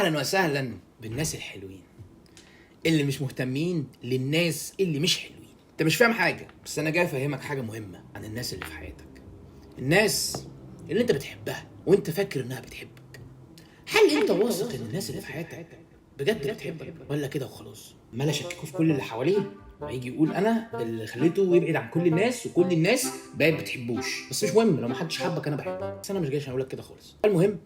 اهلا وسهلا بالناس الحلوين اللي مش مهتمين للناس اللي مش حلوين. انت مش فاهم حاجة، بس انا جاي افهمك حاجة مهمة عن الناس اللي في حياتك، الناس اللي انت بتحبها وانت فاكر انها بتحبك. هل انت واثق ان الناس اللي في حياتك بجد بتحبك ولا كده وخلاص؟ عمال اشككه في كل اللي حواليه، هيجي يقول انا اللي خليته يبعد عن كل الناس وكل الناس بقت بتحبوش. بس مش مهم، لو ما حدش حبك انا بحبك، بس انا مش جاي عشان اقول لك كده خالص. المهم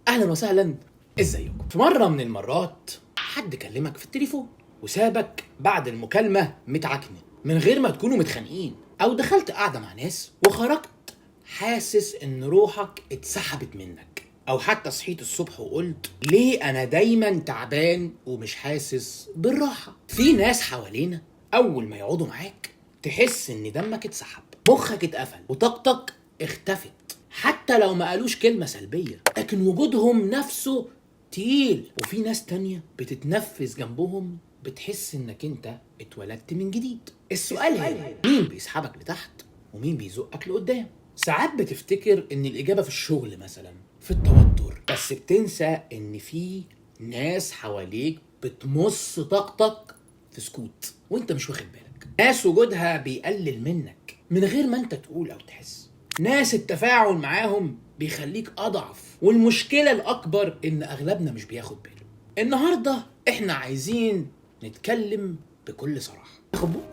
اهلا وسهلا، ازيكم؟ في مرة من المرات حد كلمك في التليفون وسابك بعد المكالمة متعكنن من غير ما تكونوا متخانقين، او دخلت قاعدة مع ناس وخرجت حاسس ان روحك اتسحبت منك، او حتى صحيت الصبح وقلت ليه انا دايما تعبان ومش حاسس بالراحة. في ناس حوالينا اول ما يقعدوا معاك تحس ان دمك اتسحب، مخك اتقفل، وطاقتك اختفت، حتى لو ما قالوش كلمة سلبية، لكن وجودهم نفسه تقيل. وفي ناس تانية بتتنفس جنبهم بتحس انك انت اتولدت من جديد. السؤال هنا، مين بيسحبك لتحت ومين بيزقك لقدام؟ ساعات بتفتكر ان الاجابة في الشغل مثلا، في التوتر، بس بتنسى ان في ناس حواليك بتمص طاقتك في سكوت وانت مش واخد بالك. ناس وجودها بيقلل منك من غير ما انت تقول او تحس، ناس التفاعل معاهم بيخليك اضعف. والمشكلة الاكبر ان اغلبنا مش بياخد باله. النهارده احنا عايزين نتكلم بكل صراحة.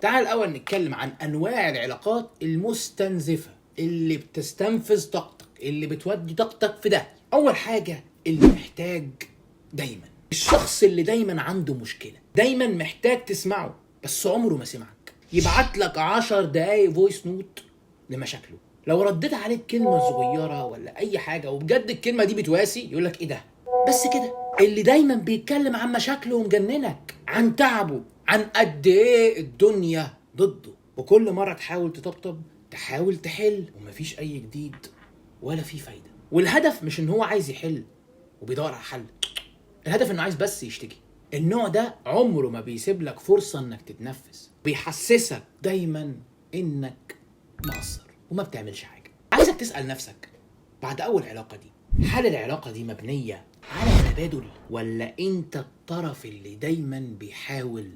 تعال الاول نتكلم عن انواع العلاقات المستنزفه اللي بتستنفذ طاقتك، اللي بتودي طاقتك في ده. اول حاجة، اللي محتاج دايما، الشخص اللي دايما عنده مشكلة، دايما محتاج تسمعه بس عمره ما سمعك. يبعت لك 10 دقايق voice note لمشاكله، لو رديت عليه بكلمه صغيرة ولا اي حاجة وبجد الكلمة دي بتواسي، يقول لك ايه ده بس كده. اللي دايما بيتكلم عن مشاكله ومجننك، عن تعبه، عن قد ايه الدنيا ضده، وكل مرة تحاول تطبطب، تحاول تحل، ومفيش اي جديد ولا في فايده. والهدف مش ان هو عايز يحل وبيدور على حل، الهدف انه عايز بس يشتكي. النوع ده عمره ما بيسيب لك فرصة انك تتنفس، بيحسسك دايما انك مقصر وما بتعملش حاجة. عايزك تسال نفسك بعد اول علاقة دي، هل العلاقة دي مبنية على تبادل ولا انت الطرف اللي دايما بيحاول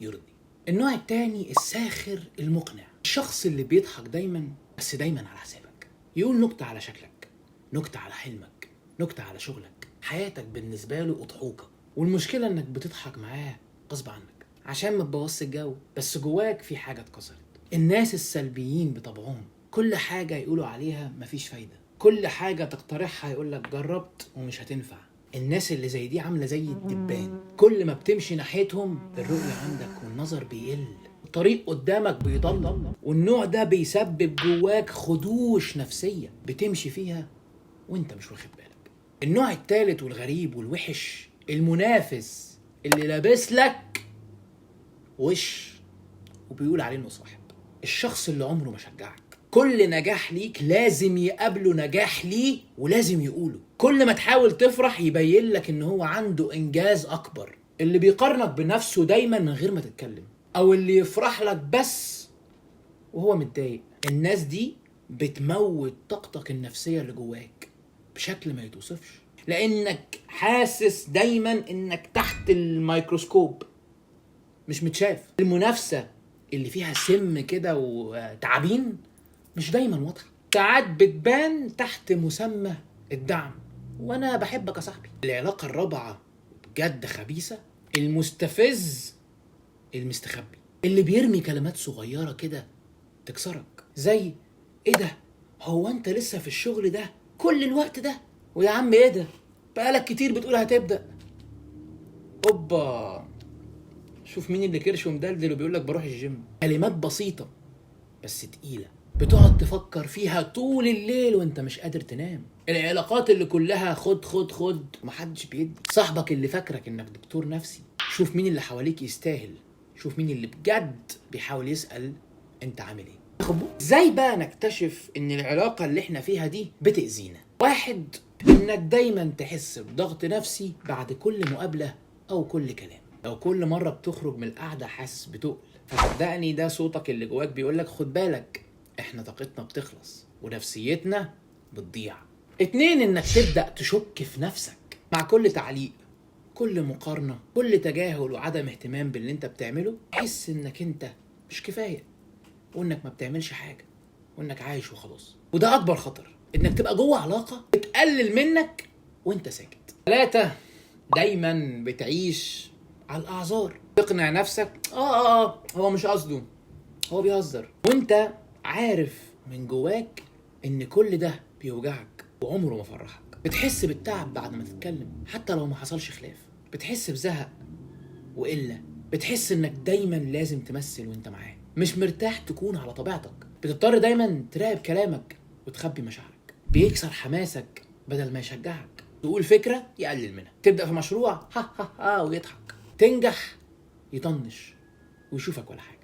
يرضي؟ النوع التاني، الساخر المقنع، الشخص اللي بيضحك دايما بس دايما على حسابك، يقول نكتة على شكلك، نكتة على حلمك، نكتة على شغلك. حياتك بالنسبة له اضحوكه، والمشكلة انك بتضحك معاه غصب عنك عشان ما تبوظش الجو، بس جواك في حاجة اتكسرت. الناس السلبيين بطبعهم كل حاجة يقولوا عليها مفيش فايده، كل حاجة تقترحها يقولك جربت ومش هتنفع. الناس اللي زي دي عامله زي الدبان، كل ما بتمشي ناحيتهم الرؤية عندك والنظر بيقل، الطريق قدامك بيضلم. والنوع ده بيسبب جواك خدوش نفسية بتمشي فيها وانت مش واخد بالك. النوع التالت والغريب والوحش، المنافس اللي لابس لك وش وبيقول عليه انه صاحب، الشخص اللي عمره ما شجعك، كل نجاح ليك لازم يقابله نجاح ليه ولازم يقوله، كل ما تحاول تفرح يبين لك ان هو عنده انجاز اكبر، اللي بيقارنك بنفسه دايما من غير ما تتكلم، او اللي يفرح لك بس وهو متضايق. الناس دي بتموت طاقتك النفسية اللي جواك بشكل ما يتوصفش، لانك حاسس دايما انك تحت الميكروسكوب مش متشاف. المنافسة اللي فيها سم كده وتعابين مش دايما واضحة، ساعات بتبان تحت مسمى الدعم وانا بحبك يا صاحبي. العلاقة الرابعة بجد خبيثة، المستفز المستخبي، اللي بيرمي كلمات صغيرة كده تكسرك، زي ايه ده، هو انت لسه في الشغل ده كل الوقت ده، ويا عم ايه ده بقالك كتير بتقول هتبدأ. اوبا، شوف مين اللي كرش ومدلدل وبيقول لك بروح الجيم. كلمات بسيطة بس تقيلة بتقعد تفكر فيها طول الليل وانت مش قادر تنام. العلاقات اللي كلها خد خد خد ومحدش بيدي. صاحبك اللي فاكرك انك دكتور نفسي، شوف مين اللي حواليك يستاهل، شوف مين اللي بجد بيحاول يسأل انت عامل ايه. ازاي بقى نكتشف ان العلاقة اللي احنا فيها دي بتأذينا؟ واحد، انك دايما تحس بضغط نفسي بعد كل مقابلة او كل كلام. لو كل مرة بتخرج من القعدة حاسس بتقل، فصدقني ده صوتك اللي جواك بيقولك خد بالك، احنا طاقتنا بتخلص ونفسيتنا بتضيع. 2، انك تبدأ تشك في نفسك مع كل تعليق كل مقارنة، كل تجاهل وعدم اهتمام باللي انت بتعمله، تحس انك انت مش كفاية، وانك ما بتعملش حاجة، وانك عايش وخلاص. وده اكبر خطر، انك تبقى جوه علاقة بتقلل منك وانت ساكت. 3، دايما بتعيش على الاعذار، تقنع نفسك هو مش قصده، هو بيهزر، وانت عارف من جواك ان كل ده بيوجعك وعمره ما فرحك. بتحس بالتعب بعد ما تتكلم حتى لو ما حصلش خلاف، بتحس بزهق وقلة، بتحس انك دايما لازم تمثل وانت معاه، مش مرتاح تكون على طبيعتك، بتضطر دايما تراقب كلامك وتخبي مشاعرك، بيكسر حماسك بدل ما يشجعك، تقول فكرة يقلل منها، تبدأ في مشروع ها ها ها ويضحك، تنجح يطنش ويشوفك ولا حاجة.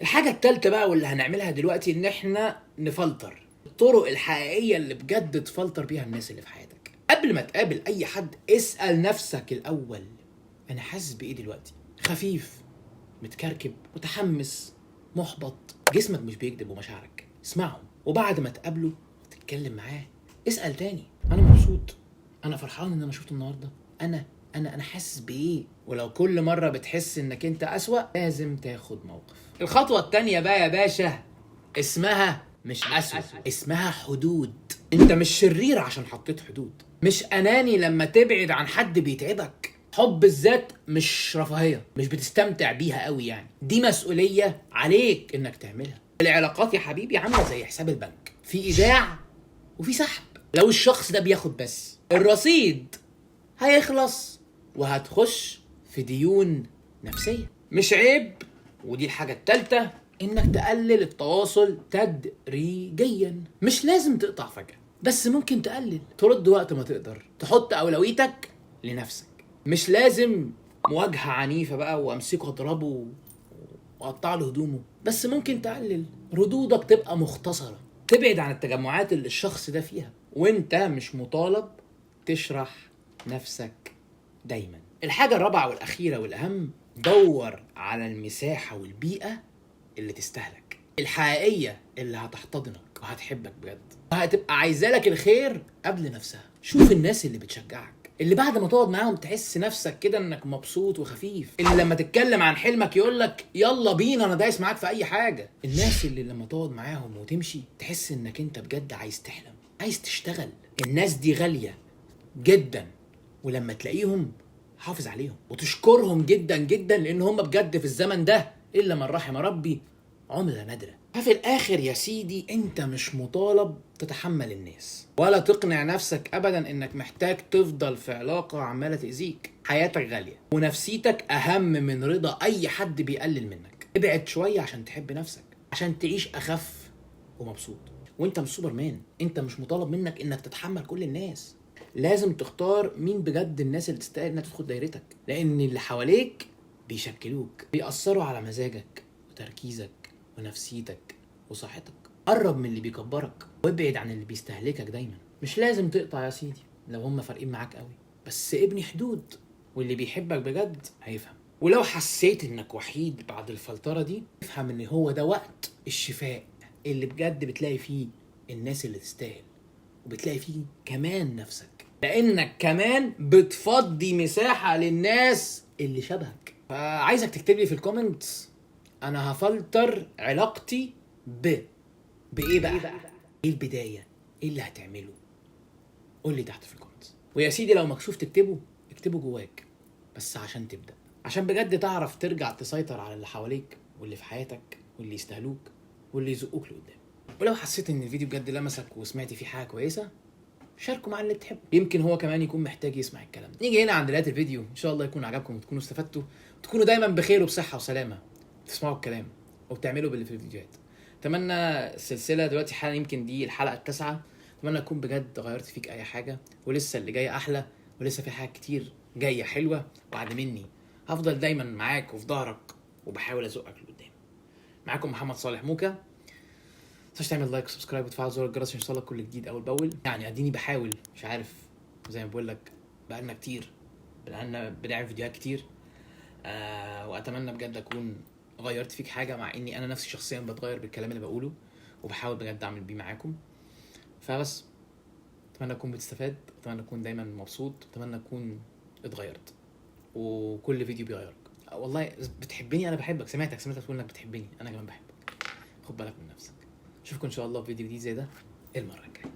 الحاجة التالتة بقى واللي هنعملها دلوقتي، ان احنا نفلتر الطرق الحقيقية اللي بجد تفلتر بيها الناس اللي في حياتك. قبل ما تقابل اي حد اسأل نفسك الاول، انا حاسس بايه دلوقتي؟ خفيف، متكركب، متحمس، محبط. جسمك مش بيكذب ومشاعرك اسمعهم، وبعد ما تقابله وتتكلم معاه اسأل تاني، انا مبسوط، انا فرحان ان انا شفته النهارده، انا انا انا حاسس بايه. ولو كل مرة بتحس انك انت اسوأ لازم تاخد موقف. الخطوة التانية بقى يا باشا اسمها مش اسوأ، اسمها حدود. انت مش شرير عشان حطيت حدود، مش اناني لما تبعد عن حد بيتعبك. حب الذات مش رفاهية، مش بتستمتع بيها قوي يعني، دي مسؤولية عليك انك تعملها. العلاقات يا حبيبي عامله زي حساب البنك، في ايداع وفي سحب. لو الشخص ده بياخد بس، الرصيد هيخلص وهتخش في ديون نفسية. مش عيب، ودي الحاجة التالتة، انك تقلل التواصل تدريجيا. مش لازم تقطع فجأة، بس ممكن تقلل، ترد وقت ما تقدر، تحط اولويتك لنفسك. مش لازم مواجهة عنيفة بقى وامسكه اضربه واقطع له هدومه، بس ممكن تقلل ردودك، تبقى مختصرة، تبعد عن التجمعات اللي الشخص ده فيها، وانت مش مطالب تشرح نفسك دايما. الحاجة الرابعة والأخيرة والأهم، دور على المساحة والبيئة اللي تستهلك، الحقيقية اللي هتحتضنك وهتحبك بجد، وهتبقى عايزة لك الخير قبل نفسها. شوف الناس اللي بتشجعك، اللي بعد ما تقعد معاهم تحس نفسك كده انك مبسوط وخفيف، اللي لما تتكلم عن حلمك يقولك يلا بينا انا دايس معاك في اي حاجة. الناس اللي لما تقعد معاهم وتمشي تحس انك انت بجد عايز تحلم، عايز تشتغل. الناس دي غالية جدا، ولما تلاقيهم حافظ عليهم وتشكرهم جدا جدا، لان هم بجد في الزمن ده الا من رحم ربي عملة نادرة. ففي الاخر يا سيدي، انت مش مطالب تتحمل الناس ولا تقنع نفسك ابدا انك محتاج تفضل في علاقة عمالة تأذيك. حياتك غالية ونفسيتك اهم من رضا اي حد بيقلل منك. ابعد شوية عشان تحب نفسك، عشان تعيش اخف ومبسوط. وانت مش سوبرمان، انت مش مطالب منك انك تتحمل كل الناس. لازم تختار مين بجد الناس اللي تستاهل انها تدخل دايرتك، لان اللي حواليك بيشكلوك، بيأثروا على مزاجك وتركيزك ونفسيتك وصحتك. قرب من اللي بيكبرك وابعد عن اللي بيستهلكك دايما. مش لازم تقطع يا سيدي لو هم فارقين معاك قوي، بس ابني حدود، واللي بيحبك بجد هيفهم. ولو حسيت انك وحيد بعد الفلترة دي، افهم ان هو ده وقت الشفاء اللي بجد بتلاقي فيه الناس اللي تستاهل، وبتلاقي فيه كمان نفسك، لانك كمان بتفضي مساحة للناس اللي شبهك. فعايزك تكتب لي في ال comments، انا هفلتر علاقتي بايه بقى؟ ايه البداية؟ ايه اللي هتعمله؟ قول لي تحت في ال comments. ويا سيدي لو مكسوف تكتبه، اكتبه جواك، بس عشان تبدأ، عشان بجد تعرف ترجع تسيطر على اللي حواليك واللي في حياتك واللي يستاهلوك واللي يزقوك لقدام. ولو حسيت ان الفيديو بجد لمسك وسمعت فيه حاجة كويسة، شاركه مع اللي بتحبه، يمكن هو كمان يكون محتاج يسمع الكلام ده. نيجي هنا عند نهاية الفيديو، ان شاء الله يكون عجبكم وتكونوا استفدتوا، وتكونوا دايما بخير وبصحه وسلامه، تسمعوا الكلام وبتعملوا باللي في الفيديوهات. اتمنى السلسلة دلوقتي حالا، يمكن دي الحلقة التاسعة، اتمنى اكون بجد غيرت فيك اي حاجة، ولسه اللي جاي احلى، ولسه في حاجات كتير جاية حلوة. وعد مني هفضل دايما معاك وفي ظهرك وبحاول ازقك لقدام. معاكم محمد صالح موكا. متنساش تعمل like و subscribe وتفعل زر الجرس عشان يوصلك كل جديد اول باول. يعني اديني بحاول، مش عارف، زي ما بقول لك بقالنا كتير، بقالنا بنعمل فيديوهات كتير، واتمنى بجد اكون غيرت فيك حاجة، مع اني انا نفسي شخصيا بتغير بالكلام اللي بقوله، وبحاول بجد اعمل بيه معاكم. فبس اتمنى اكون بتستفاد، اتمنى اكون دايما مبسوط، اتمنى اكون اتغيرت. وكل فيديو بيغيرك. والله بتحبني، انا بحبك، سمعتك تقول انك بتحبني، انا كمان بحبك. خد بالك من نفسك. اشوفكم ان شاء الله في فيديو جديد زي ده المرة الجاية.